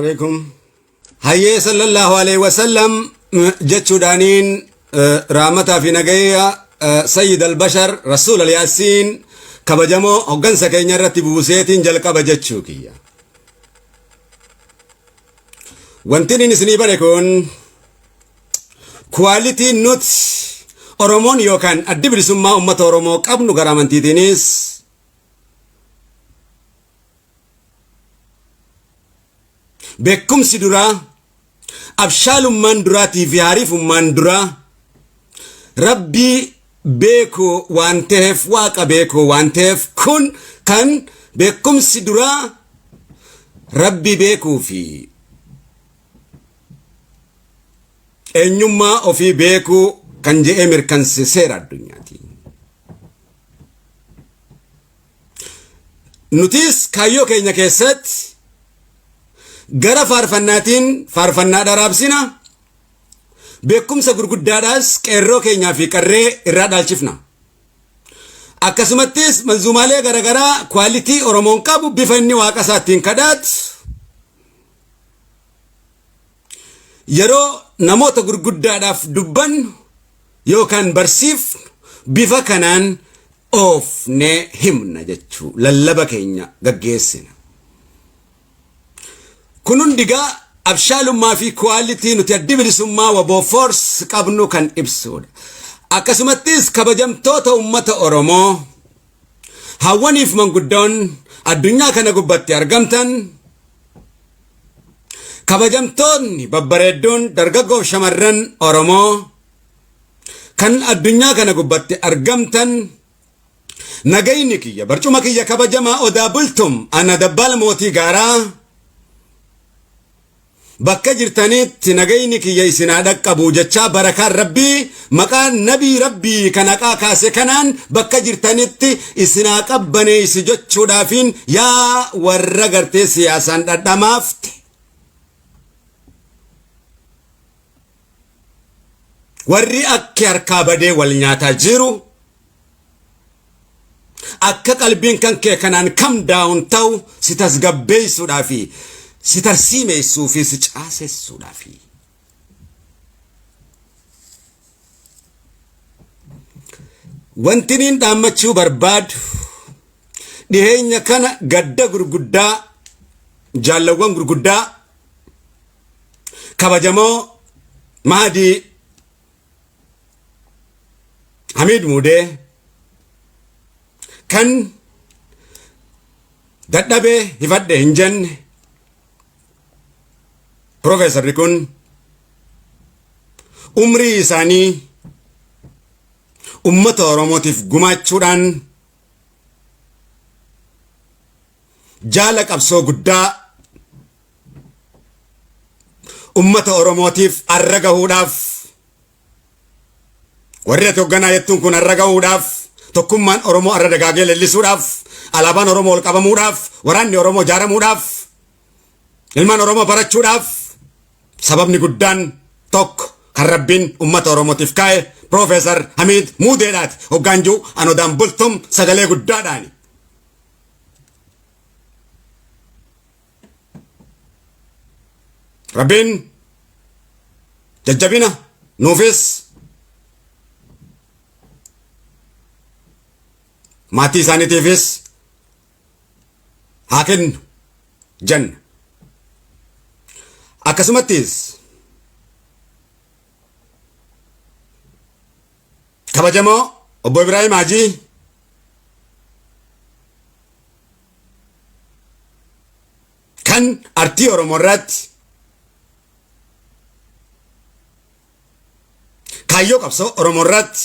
Alaikum. Hayyee, sallallahu alaihi wasallam jechuudhaaniin rahmataa fi nagaya sayyid albashar rasuul alyaasiin kabajamoo hoggansa keenya irratti buuseetiin jalqaba jechuu kiyya. Wanti inni isinii bare kun kuwaalitiin nuti Oromoon yookaan addi bilisummaa uummata Oromoo qabnu gara amantiitiinis beekumsi duraa, abshaalummaan duraatii fi haariifummaan duraa rabbii beekuu waan ta'eef, waaqa beekuu waan ta'eef, kun kan beekumsi duraa rabbii beekuu fi eenyummaa ofii beekuu kan je'ee mirkanse seera addunyaati. Nutis kaayyoo keenya keessatti gara faarfannaatiin faarfannaa dharaabsina, beekumsa gurguddaadhaas qeerroo keenyaa fi qarree irraa dhaalchifna. Akkasumattis manzuumaalee garaagaraa kwaalitii Oromoon qabu bifa inni waaqa isaa ittiin kadhaatu yeroo namoota gurguddaadhaaf dubbannu yookaan barsiifnu bifa kanaan oofnee himna jechuu lallaba keenya gaggeessina. Kun hundigaa abshaalummaa fi kuwaalitii nuti addi bilisummaa waboo force qabnu kan ibsudha. Akkasumattis kabajamtoota uummata Oromoo hawwaniif manguddoon addunyaa kana gubbatti argamtan, kabajamtoonni babbareedduun dargaggoof shamarran Oromoo kan addunyaa kana gubbatti argamtan, nagayni kiyya barcuma kiyya kabajamaa Odaa Bultum ana Dabbaala Mootii Gaaraa bakka jirtanitti nagayni kiyya isinaa dhaqqabu jechaa, barakaan rabbii maqaan nabii rabbii kan haqaa kaase kanaan bakka jirtanitti isinaa qabbaneessi jechuudhaafiin, yaa warra gartee siyaasaan dhadhamaafte, warri akki harkaa badee wal nyaataa jiru, akka qalbiin kan kee kanaan kam daawun ta'u si tasgabbeessuudhaa fi si tarsiimeessuu fi si caasessuudhaa fi. Wanti niin dhaammachuu barbaadu, dhiheenya kana gadda gurguddaa jaallawwan gurguddaa kabajamoo Mahadii Hamiid Muudee kan dadhabee hifadhe hin jenne, Profeesarri kun umrii isaanii ummata Oromootiif gumaachuudhaan jaala qabsoo guddaa ummata Oromootiif arra gahuudhaaf, warri ati hoogganaa jettuun kun arra gahuudhaaf, tokkummaan Oromoo arra dagaagee leellisuudhaaf, alaabaan Oromoo ol qabamuudhaaf, waraanni Oromoo ijaaramuudhaaf, ilmaan Oromoo barachuudhaaf sababni guddaan tokko kan rabbiin ummata Oromootiif kaa'e Piroofeesar Hamiid Muudeedhaati. Hoggaan jiru an Odaan Bultum sagalee guddaadhaani. Rabbiin jajjabina nuufis maatii isaaniitiifis haa kennu jenna. Akkasumattis kabajamoo obbo Ibraahim Hajii kan artii Oromoo irratti kaayyoo qabsoo Oromoo irratti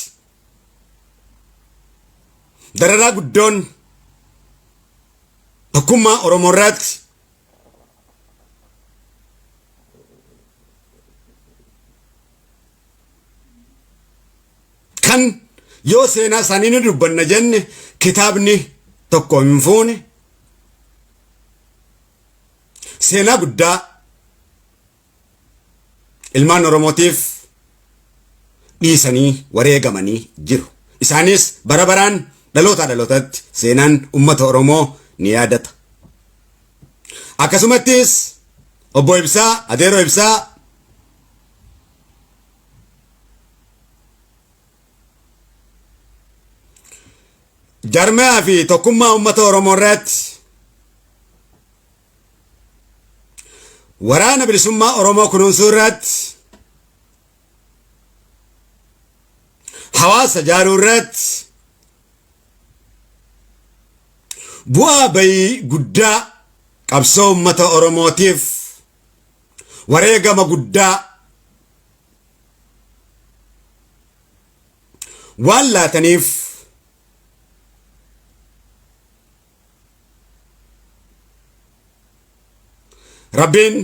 dararaa guddoon tokkummaa Oromoo irratti kan yoo seenaa isaanii ni dubbanna jenne kitaabni tokko hin fuune, seenaa guddaa ilmaan Oromootiif dhiisanii wareegamanii jiru. Isaanis bara baraan dhalootaa dhalootatti seenaan uummata Oromoo ni yaadata. Akkasumattis Obbo Ibsaa, Adeeroo Ibsaa, jarmiyaa fi tokkummaa uummata Oromoo irratti, waraana bilisummaa Oromoo kunuunsuu irratti, hawaasa jaaruu irratti bu'aa bayii guddaa, qabsoo uummata Oromootiif wareegama guddaa waan laataniif, Rabbiin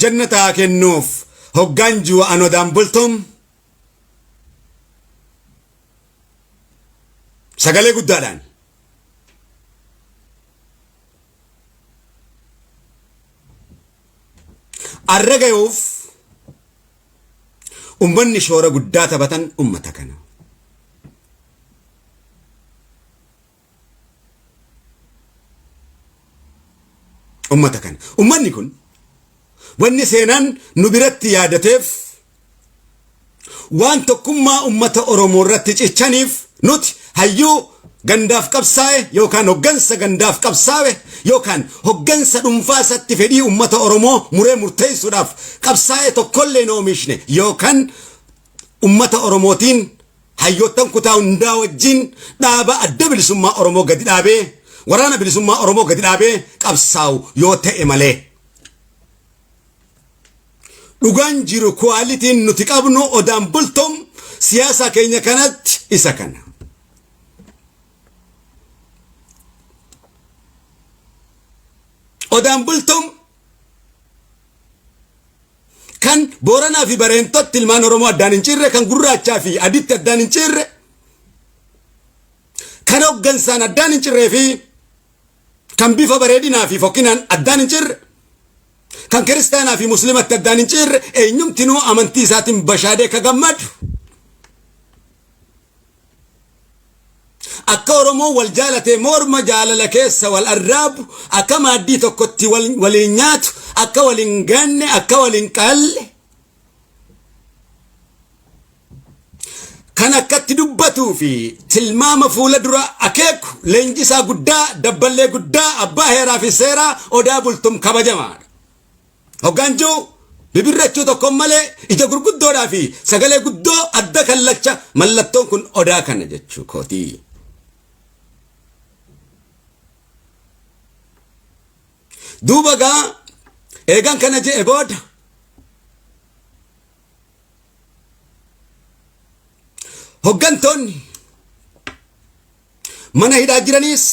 jannata haa kennuuf hoggaan jiru an Odaan Bultum sagalee guddaadhaan. Arra gayuuf ummanni shoora guddaa taphatan ummata kana. Ummata kana. Ummanni kun wanni seenaan nu biratti yaadateef waan tokkummaa ummata Oromoo irratti cichaniif. Nuti hayyuu gandaaf qabsaa'e yookaan hoggansa gandaaf qabsaa'e yookaan hoggansa dhuunfaa isatti fedhii ummata Oromoo muree murteessuudhaaf qabsaa'e tokkollee hin oomishne, yookaan ummata Oromootiin hayyoottan kutaa hundaa wajjin dhaaba Adda Bilisummaa Oromoo gadi dhaabee, Waraana Bilisummaa Oromoo gadi dhaabee qabsaa'u yoo ta'e malee. Dhugaan jiru, qualityn nuti qabnu Odaan Bultum siyaasa keenya kanatti isa kana. Odaan Bultum kan Booranaa fi Bareentotti ilmaan Oromoo addaan hin cirre, kan gurraachaa fi aditti addaan hin cirre, kan hoggansaan addaan hin cirree fi kan bifa bareedinaa fi fokkinaan addaan hin cirre, kan kiristaanaa fi muslimatti addaan hin cirre, eenyumtinuu amantii isaatiin bashaadee ka gammadu, akka Oromoo wal jaalatee morma jaalala keessa wal arraabu, akka maaddii tokkotti waliin nyaatu, akka waliin ganne, akka waliin qalle, kan akkatti dubbatuu fi tilmaama fuula dura akeeku, leenjisaa guddaa, dabballee guddaa, abbaa heeraa fi seeraa Odaa Bultum kabajamaadha. Hoggaan jiru bibirrachuu tokkoon malee ija gurguddoodhaa fi sagalee guddoo adda kallacha mallattoon kun odaa kana jechuu kootii. Duuba gaa eegan kana je'e booda, hoggantoonni mana hidhaa jiraniis,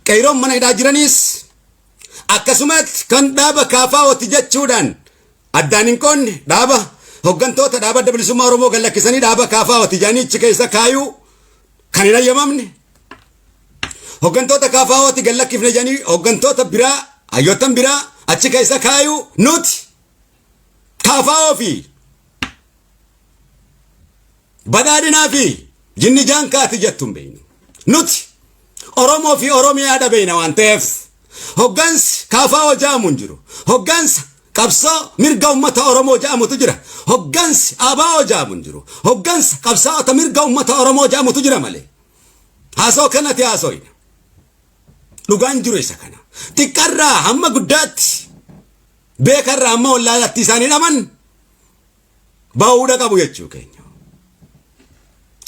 qeeyroon mana hidhaa jiraniis, akkasumatti kan dhaaba kaafaa'ooti jechuudhaan addaan hin qoonne, dhaaba hoggantoota dhaaba Adda Bilisummaa Oromoo gad lakkisanii dhaaba kaafaa'ooti jedhanii achi keessa kaayuu kan hin hayyamamne, hoggantoota kaafaa'ooti gad lakkifne jedhanii hoggantoota biraa, hayyoottan biraa achi keessa kaayuu, nuti kaafaa'oo fi badhaadhinaa fi jinni jaankaati jettu hin beeknu. Nuti Oromoo fi Oromiyaa beekna waan ta'eef, hoggansi kaafaa'oo ja'amu hin jiru. Hoggansa qabsoo mirga uummata Oromoo ja'amutu jira. Hoggansi ABO ja'amu hin jiru. Hoggansa qabsaa'ota mirga uummata Oromoo ja'amutu jira malee. Haasoo kanatti haasooyna. Dhugaan jiru isa kana. Xiqqarraa hamma guddaatti, beekarraa hamma wallaalatti isaan hidhaman bahuudha qabu jechuu keenya.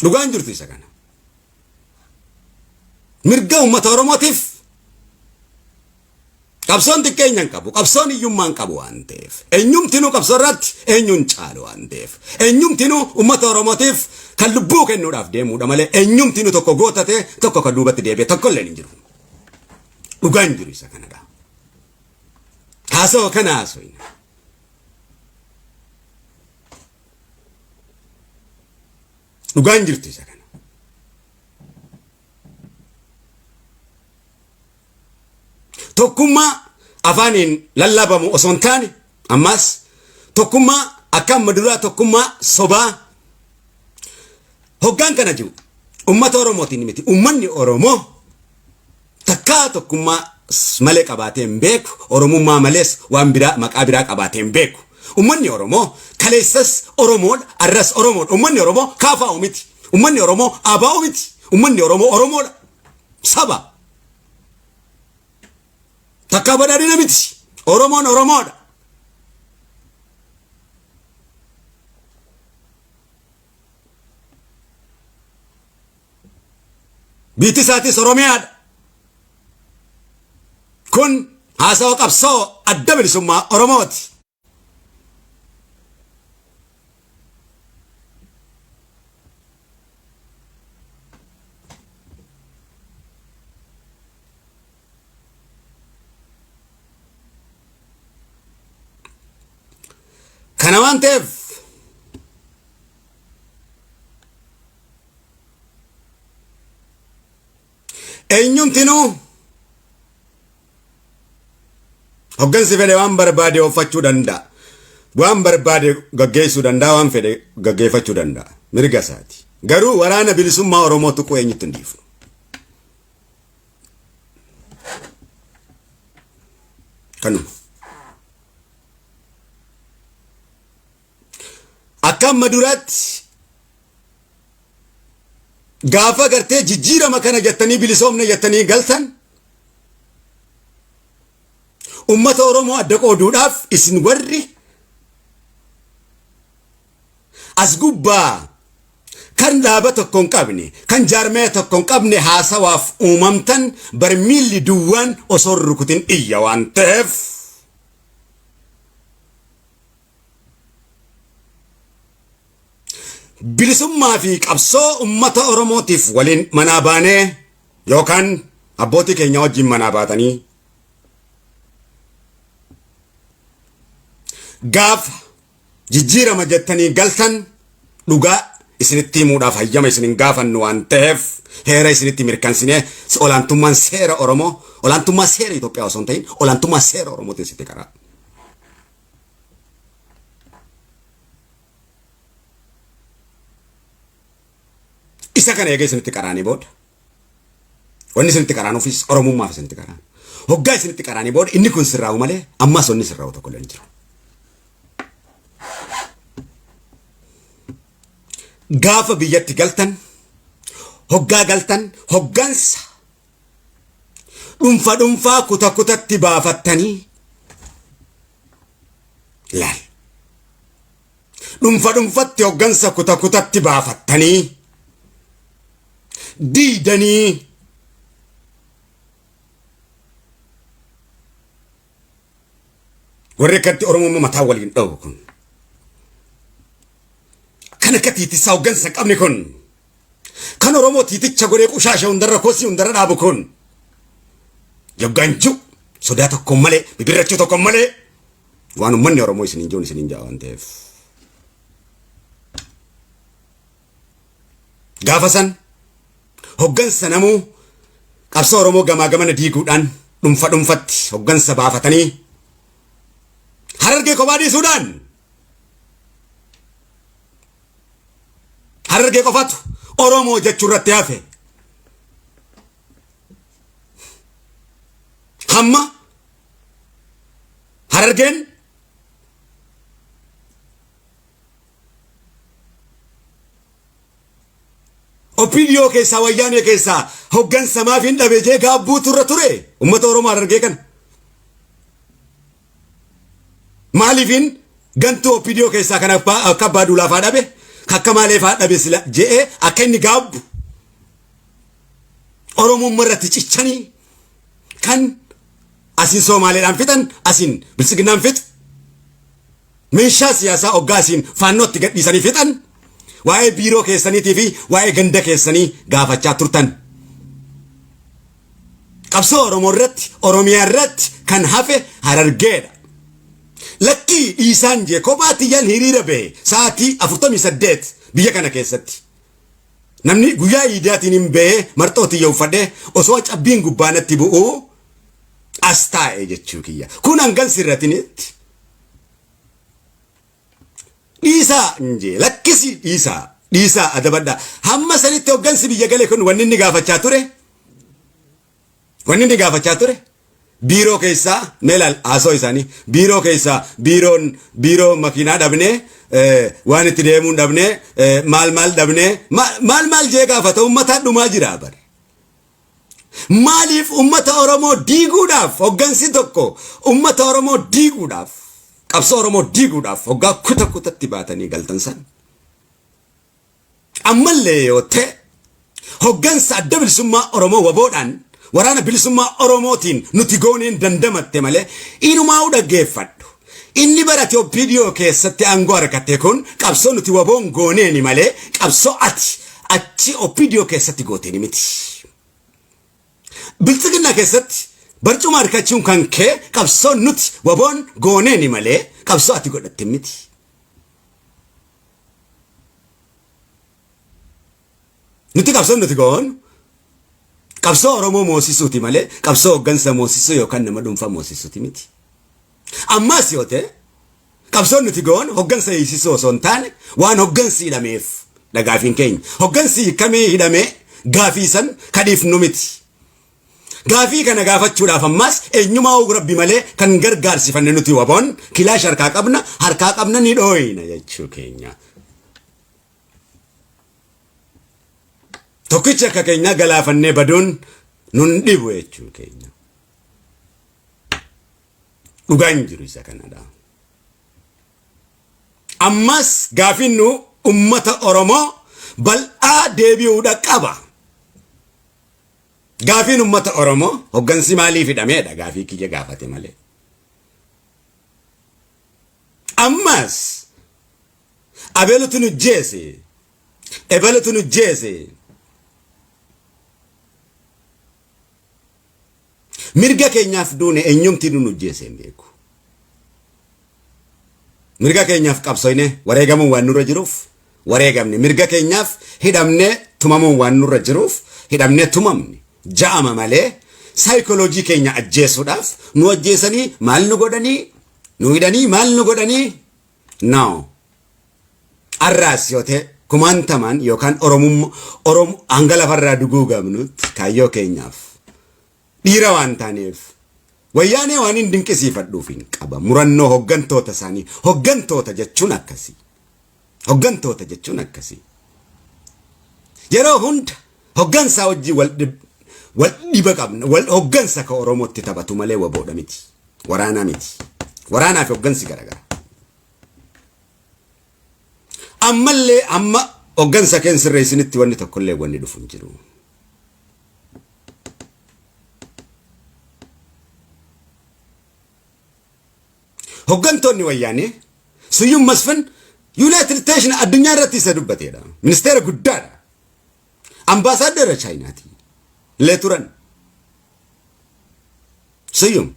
Dhugaan jirtu isa kana. Mirga uummata Oromootiif qabsoon xiqqeenya hin qabu, qabsoon hiyyummaa hin qabu waan ta'eef. Eenyumtinuu qabsoo irratti eenyuun caalu waan ta'eef. Eenyumtinuu uummata Oromootiif kan lubbuu kennuudhaaf deemuudha malee, eenyumtinuu tokko gootate tokko kan duubatti deebi'e tokko illee hin jiru. Dhugaan jiru isa kanadha. Haasawaa kana haasawina. Dhugaan jirtu isa kana. Tokkummaa afaaniin lallabamu osoo hin taane, ammas tokkummaa akka amma duraa tokkummaa sobaa hoggaan kana jiru ummata Oromootiin miti. Ummanni Oromoo takkaa tokkummaa malee qabaatee hin beeku. Oromummaa malees waan biraa maqaa biraa qabaatee hin beeku. Ummanni Oromoo kaleessas Oromoodha, arras Oromoodha. Ummanni Oromoo KFO miti. Ummanni Oromoo ABO miti. Ummanni Oromoo Oromoodha. Saba. Takkaa badhaadhina miti. Oromoon Oromoodha. Biitti isaatis Oromiyaadha. Kun haasawa qabsoo adda bilisummaa Oromooti. Kana waan ta'eef eenyumtinuu hoggansi fedhe waan barbaade uffachuu danda'a. Waan barbaade gaggeessuu danda'a, waan fedhe gaggeeffachuu danda'a. Mirga isaati. Garuu waraana bilisummaa Oromoo tuquu eenyutti hin dhiifnu. Kanuma. Akka amma duraatti gaafa gartee jijjiirama kana jettanii bilisoomne jettanii galtan ummata Oromoo adda qooduudhaaf isin warri as gubbaa kan dhaaba tokko hin qabne, kan jaarmaya tokko hin qabne haasawaaf uumamtan barmiilli duwwaan osoo hin rukutin iyya waan ta'eef bilisummaa fi qabsoo ummata Oromootiif waliin manaa baanee yookaan abbootii keenya wajjin manaa baatanii gaafa jijjiirama jettanii galtan dhugaa isinitti himuudhaaf hayyama isin hin gaafannu waan ta'eef heera isinitti mirkansinee olaantummaan seera Oromoo, olaantummaa seera Itoophiyaa osoo hin ta'in olaantummaa seera Oromootiin sitti karaa. Isa kana eega isinitti qaraanii booda wanni isinitti qaraanuufis Oromummaaf isinitti qaraan. Hoggaa isinitti qaraanii booda inni kun sirraa'u malee ammas wanni sirraa'u tokko illee hin jiru. Gaafa biyyatti galtan, hoggaa galtan, hoggansa dhunfa dhunfaa kuta kutatti baafattanii laal. Dhunfa dhunfatti hoggansa kuta kutatti baafattanii diidanii warri akkatti Oromoo mataa waliin dha'u kun kan akka tiitisaa hoggansa hin qabne kun kan Oromoo tiiticha godhee qushaasha hundarra kosii hundarra dhaabu kun yoggaanjuu sodaa tokko malee bibirrachuu tokko malee waan uummanni Oromoo isiniin jiruun isiniin ja'a waan ta'eef. Gaafa san hoggansa namuu qabsoo Oromoo gamaa gamana diiguudhaan dhunfa dhunfatti hoggansa baafatanii Harargee kophaa dhiisuudhaan Harargee qofatu Oromoo jechuu irratti hafe. Hamma Harargeen OPDO keessaa wayyaanee keessaa hoggansa maaf hin dhabe jee gaabbuutu irra ture uummata Oromoo Harargee kana. Maaliifin gantuu OPDO keessaa kan akka abbaa duulaa faa dhabe akka maalee faa dhabe sila je'ee akka inni gaabbu Oromummaa irratti cichanii kan asiin Soomaaleedhaan fixan, asiin biltsiginnaan fixu, meeshaa siyaasaa oggaa asiin faannootti gadhiisanii fixan, waa'ee biiroo keessaniitii fi waa'ee ganda keessanii gaafachaa turtan. Qabsoo Oromoo irratti, Oromiyaa irratti kan hafe Harargeedha. Lakkii dhiisaan jee kophaa tiyyaan hiriira bahe sa'aatii 48 biyya kana keessatti. Namni guyyaa iidaatiin hin bahee marxoo tiyya uffadhee osoo cabbiin gubbaa natti bu'uu as taa'e jechuu kiyya. Kun hangan sirratinitti. Dhiisaa njee lakkisii dhiisaa dhiisaa adabadhaa. Hamma sanitti hoggansi biyya gale kun wanni inni gaafachaa ture. Wanni inni gaafachaa ture. Biiroo keessaa mee laal haasoo isaanii, biiroo keessaa biiroon biiroo makiinaa dhabnee, waan itti deemuun dhabnee, maal maal dhabnee, maal maal jee gaafata. Uummataa dhumaa jira bar. Maaliif uummata Oromoo diiguudhaaf, hoggansi tokko uummata Oromoo diiguudhaaf, qabsoo Oromoo diiguudhaaf hoggaa kuta kutatti baatanii galtan san? Ammallee yoo ta'e, hoggansa Adda Bilisummaa Oromoo waboodhaan, Waraana Bilisummaa Oromootiin nuti gooneen dandamatte malee inumaa'uu dhaggeeffadhu. Inni bara Itoophiidiyoo keessatti aangoo argatte kun qabsoo nuti waboon gooneeni malee qabsoo ati achi OPDO keessatti gooteeni miti. Bilxiginnaa keessatti barcuma argachuun kan kee qabsoo nuti waboon gooneeni malee qabsoo ati godhatte miti. Nuti qabsoon nuti goonu qabsoo Oromoo moosisuuti malee qabsoo hooggansa moosisuu yookaan nama dhuunfaa moosisuuti miti. Ammas yoo ta'e, qabsoon nuti goonu hooggansa hiisisuu osoo hin taane waan hooggansi hidhameef dhagaafiin keenya. Hooggansi hiikamee hidhamee gaafii san kadhiifnu miti. Gaafii kana gaafachuudhaaf ammas eenyumaa Rabbi malee kan gargaarsifanne nuti waboon kilaash harkaa qabna, harkaa qabna, ni dhooyna jechuu keenya. Tokkicha akka keenyaa galaafannee baduun nun dhibu jechuu keenya. Dhugaan jiru isa kanadha. Ammas gaafiin nu ummata Oromoo bal'aa deebi'uudha qaba. Gaafiin ummata Oromoo hoggansi maaliif hidhameedha gaafii kiyya gaafate malee. Ammas abelutu nu jeese, ebelutu nu jeese. Mirga keenyaaf duune, eenyumti nu jeese hin beeku. Mirga keenyaaf qabsoyne, wareegamuun waan nurra jiruuf wareegamne. Mirga keenyaaf hidhamne, tumamuun waan nurra jiruuf hidhamne, tumamne. Ja'ama malee saayikooloojii keenya ajjeesuudhaaf nu ajjeesanii maal nu godhanii, nu hidhanii maal nu godhanii? No. Arraas yoo ta'e, kumaantamaan yookaan Oromummaa Oromo hanga lafarraa duguugamnutti kaayyoo keenyaaf dhiira waan taaneef Wayyaanee waan hin dinqisiifadhuuf hin qaba. Murannoo hoggantoota isaanii, hoggantoota jechuun akkasii. Hoggantoota jechuun akkasii. Yeroo hunda hoggansaa wajjin wal dhiba qabna. Wal hoggansa ka Oromootti taphatu malee waboodha miti. Waraanaa miti. Waraanaa fi hoggansi garagara. Ammallee amma hoggansa keen sirreessinitti wanni tokkollee wanni dhufu hin jiru. Hoggantoonni Wayyaanee, Suyyum Masfin United Nation addunyaa irratti isa dubbateedha. Ministeera guddaadha. Ambaasaaddara Chaayinaati. Illee turan. Suyyum.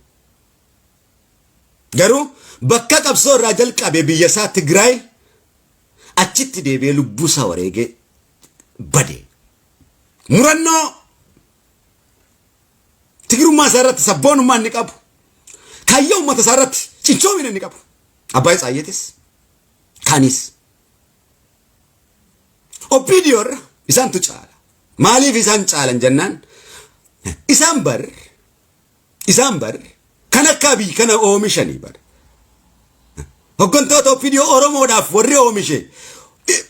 Garuu bakka qabsoo irraa jalqabe, biyya isaa Tigraay, achitti deebi'ee lubbuu isaa wareegee bade. Murannoo Tigrummaa isaa irratti sabboonummaa inni qabu, kaayyoo uummata isaa irratti cichoomina inni qabu. Abbaay Tsaayyeetis kaanis OPDO irra isaantu caala. Maaliif isaan caalan jennaan, isaan bar kan akka Abiy kana oomishanii bar. Hoggantoota OPDO Oromoodhaaf warri oomishe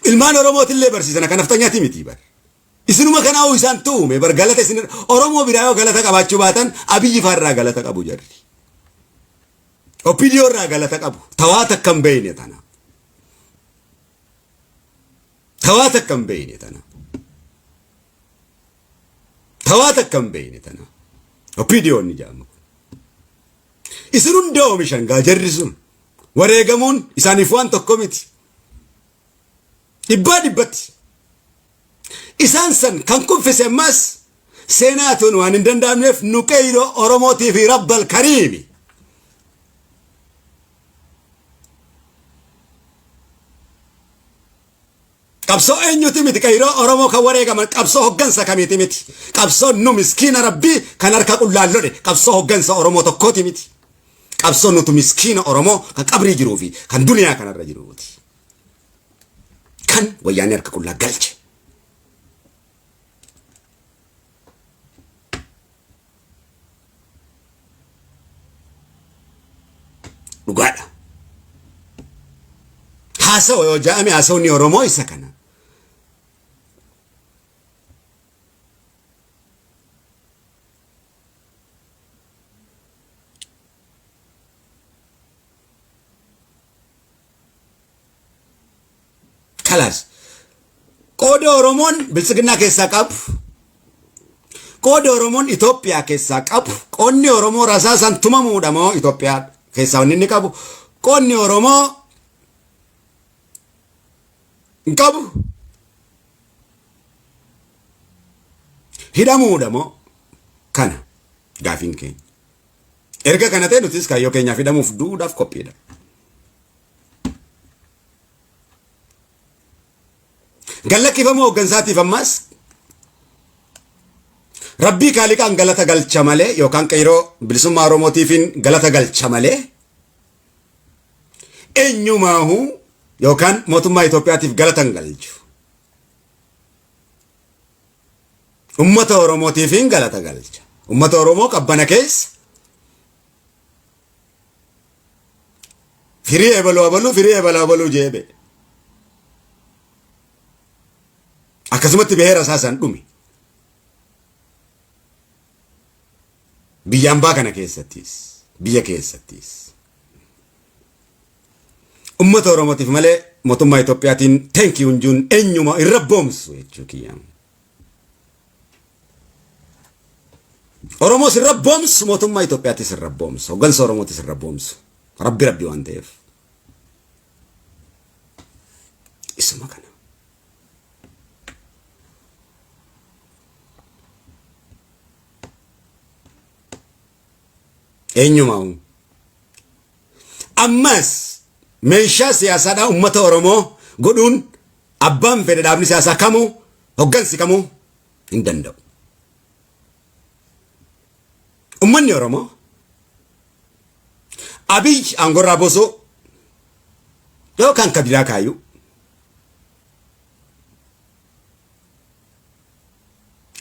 ilmaan Oromootillee barsiisan akka naftanyaati miti bar. Isinuma kanaa isaan tuume bar. Galata isin Oromoo biraa yoo galata qabaachuu baatan, Abiyyi faarraa galata qabu jarri. OPDO irraa galata qabu. Tawaa takka hin beeyne tana. Tawaa takka hin beeyne tana. Tawaa takka hin beeyne tana. OPDO ni jedhama kun. Isin hunda oomishan gaa jarri sun. Wareegamuun isaaniif waan tokko miti. Dhibbaa dhibbatti. Isaan san kan kuffise ammas seenaatuun waan hin danda'amneef nu qeyroo Oromootii fi Rabbal Kariimi. Qabsoo eenyuti miti qeyroo Oromoo kan wareegaman, qabsoo hoggansa kamiiti miti. Qabsoo nu miskiina Rabbii kan harka qullaan lole qabsoo hoggansa Oromoo tokkooti miti. Qabsoo nutu miskiina Oromoo kan qabrii jiruu fi kan duniyaa kanarra jiruuti. Kan Wayyaanee harka qullaa galche. Dhugaadha. Haasawa yoo ja'ame haasawni Oromoo isa kana. Kalaas qooda Oromoon biltsiginnaa keessaa qabu, qooda Oromoon Itoophiyaa keessaa qabu, qoonni Oromoo rasaasan tumamuudha moo Itoophiyaa keessaa wanni inni qabu, qoonni Oromoo hin qabu hidhamuudha moo kana gaafiin keenya. Erga kana ta'e nutis kaayyoo keenyaaf hidhamuuf du'uudhaaf qophiidha. Gallakkifamuu hooggansaatiif ammas Rabbii kaaliqaan galata galcha malee yookaan qeyroo bilisummaa Oromootiifin galata galcha malee eenyumaahuu yookaan mootummaa Itoophiyaatiif galata hin galchu. Ummata Oromootiifin galata galcha. Ummata Oromoo qabbana keessa firii ebaluu abaluu firii ebaluu abaluu jeebe. Akkasumatti bahee rasaasaan dhume. Biyya ambaa kana keessattis biyya keessattis. Ummata Oromootiif malee mootummaa Itoophiyaatiin thank you hin eenyuma hin rabboomsu jechuu kiyya. Oromoos hin rabboomsu, mootummaa Itoophiyaattis hin rabboomsu, hoggansa Oromootis hin rabboomsu. Rabbi rabbi waan ta'eef. Isuma kana. Eenyumaa ammas meeshaa siyaasaadhaa uummata Oromoo godhuun abbaan fedhe dhaabni siyaasaa kamuu hoggansi kamuu hin danda'u. Uummanni Oromoo Abiy aangorraa buusuu yookaan kabiraa kaayuu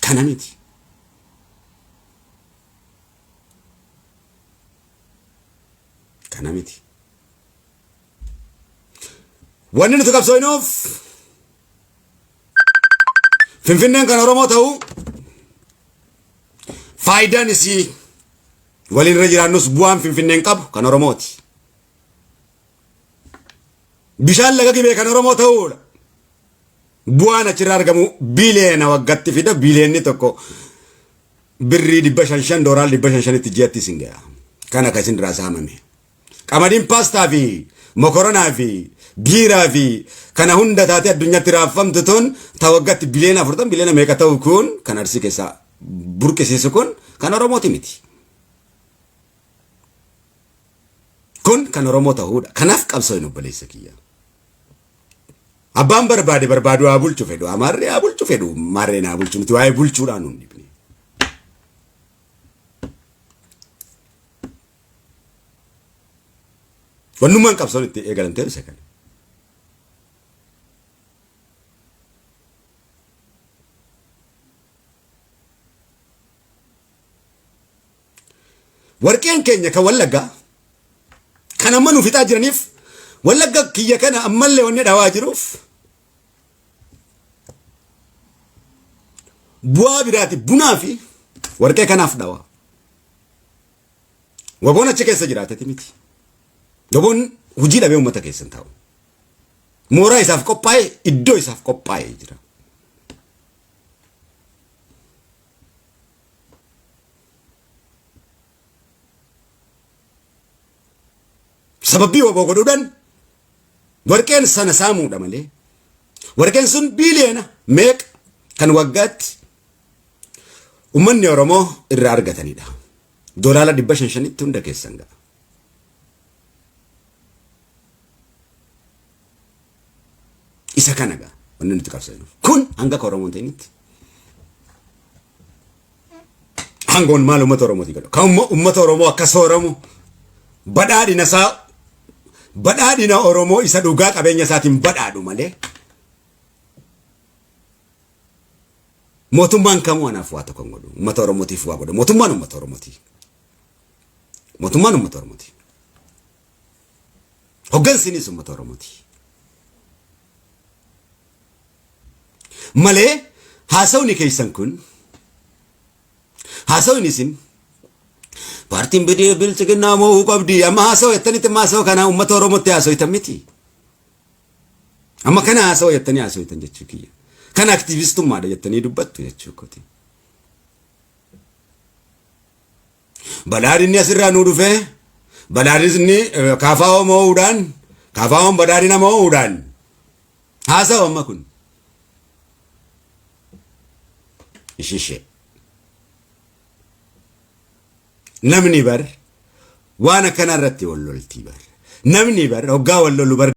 kana miti. Kana miti. Wanni nuti qabsooynuuf Finfinneen kan Oromoo ta'uu faayidaan isii waliin irra jiraannus bu'aan Finfinneen qabu kan Oromooti. Bishaan laga Gibee kan Oromoo ta'uudha. Bu'aan achirraa argamu biliyeena waggaatti fida, biliyeenni tokko birrii 500 dooraal 500tti ji'atti isin ga'a. Kana kan isin irraa saamame. Qamadiin paastaa fi mokoronaa fi biiraa fi kana hunda taatee addunyaatti raabfamtu tun ta waggaatti biliyeena 40 biliyeena meeqa ta'u kun kan Arsii keessaa burqisiisu kun kan Oromooti miti. Kun kan Oromoo ta'uudha. Kanaaf qabsoo hin obboleessa kiyya. Abbaan barbaade barbaadu haa bulchu fedhu. Amaarri haa bulchu fedhu. Maarreen haa bulchu. Nuti waa'ee bulchuudhaan nun dhibne. Wannummaan qabsoon itti eegalamteef isa kana. Warqeen keenya kan Wallaggaa kan amma nu fixaa jiraniif Wallagga kiyya kana ammallee wanni dhawaa jiruuf bu'aa biraati bunaa fi warqee kanaaf dhawaa. Waboon achi keessa jiraateti miti. Waboon hojii dhabee uummata keessa hin taa'u. Mooraa isaaf qophaa'e, iddoo isaaf qophaa'e jira. Sababii waboo godhuudhaan warqeen sana saamuudha malee warqeen sun biiliyoona meeqa kan waggaatti uummanni Oromoo irraa argatanidha. Doolaara 500-tti hunda keessan ga'a. Isa kana ga'a wanni nuti qabseenuuf. Kun hanga akka Oromoon ta'initti. Aangoon maal uummata Oromootii godha? Kan uummata Oromoo akka sooramu badhaadhina isaa badhaadhina Oromoo isa dhugaa qabeenya isaatiin badhaadhu malee mootummaan kamuu anaaf waa tokko hin godhu. Uummata Oromootiif waa godha. Mootummaan uummata Oromooti. Mootummaan uummata Oromooti. Hoggansinis uummata Oromooti. Malee haasawni keessan kun, haasawni isin paartiin bidii bilchiginnaa moo'uu qabdi amma haasawa jettanitti, amma haasawa kana uummata Oromootti haasawitan miti. Amma kana haasawa jettanii haasawitan jechuu kiyya. Kana aktiivistummaadha jettanii dubbattu jechuu kooti. Badhaadhinni asirraa nuu dhufee, badhaadhinni KFO moo'uudhaan, KFO'n badhaadhina moo'uudhaan haasawa amma kun. Ishishee. Namni bar waan akkana irratti wal loltii bar. Namni bar hoggaa wal lolu bar.